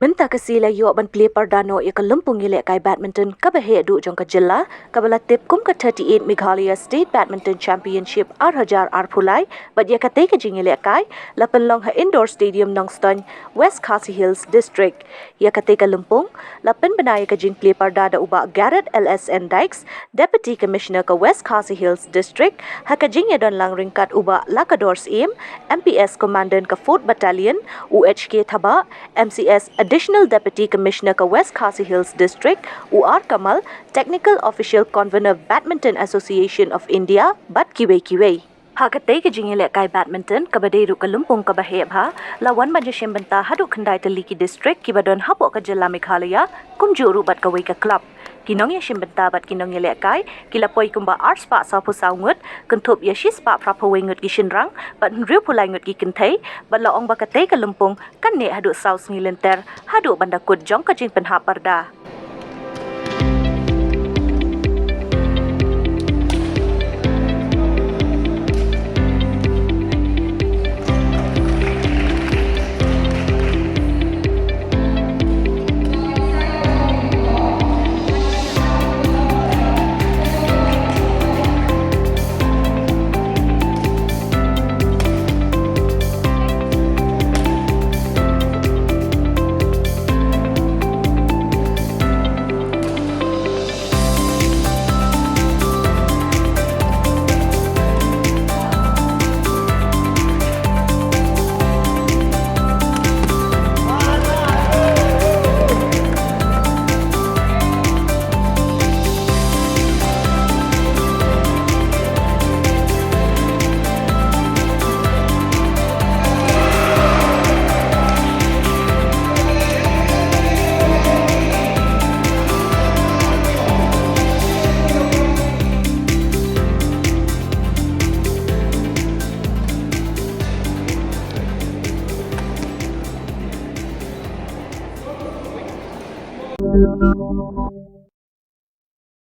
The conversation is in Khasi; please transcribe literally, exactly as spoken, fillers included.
Mynta ka sngi la ïoh ban plie parda noh ïa ka lympung ïalehkai badminton kaba heh duh jong ka jylla, kaba la tip kum ka thirty-eight Meghalaya State Badminton Championship ar hajar arphew lai, bad ïa katei ka jingïalehkai la pynlong ha Indoor Stadium Nongstoiñ, West Khasi Hills District. Ïa katei ka lympung la pynbna ïa ka jingplie parda da u Bah Gareth L S N Dykes, Deputy Commissioner ka West Khasi Hills District, ha ka jingïadon lang ryngkat u Bah Lakador Syiem, M P S Commandant ka Fourth Battalion, u H K Thabah, M C S Additional Deputy Commissioner ka West Khasi Hills District, u R Kamal, Technical Official Convener Badminton Association of India, bad kiwei kiwei. Ha katei ka jingïalehkai badminton kaba dei ruh ka lympung kaba heh bha, la wan ban ïashim bynta haduh khyndai tylli ki district kiba don hapoh ka jylla Meghalaya, kumjuh ruh bad kawei ka club. Ki nongïashim bynta bad ki nongïalehkai ki la poi kumba arspah sawphew saw ngut, kynthup ïa shispah phraphew wei ngut ki shynrang bad hynriewphew lai ngut ki kynthei, bad la ong ba katei ka lympung kan neh haduh saw sngi lynter haduh ban da kut jong ka jingpynhap parda.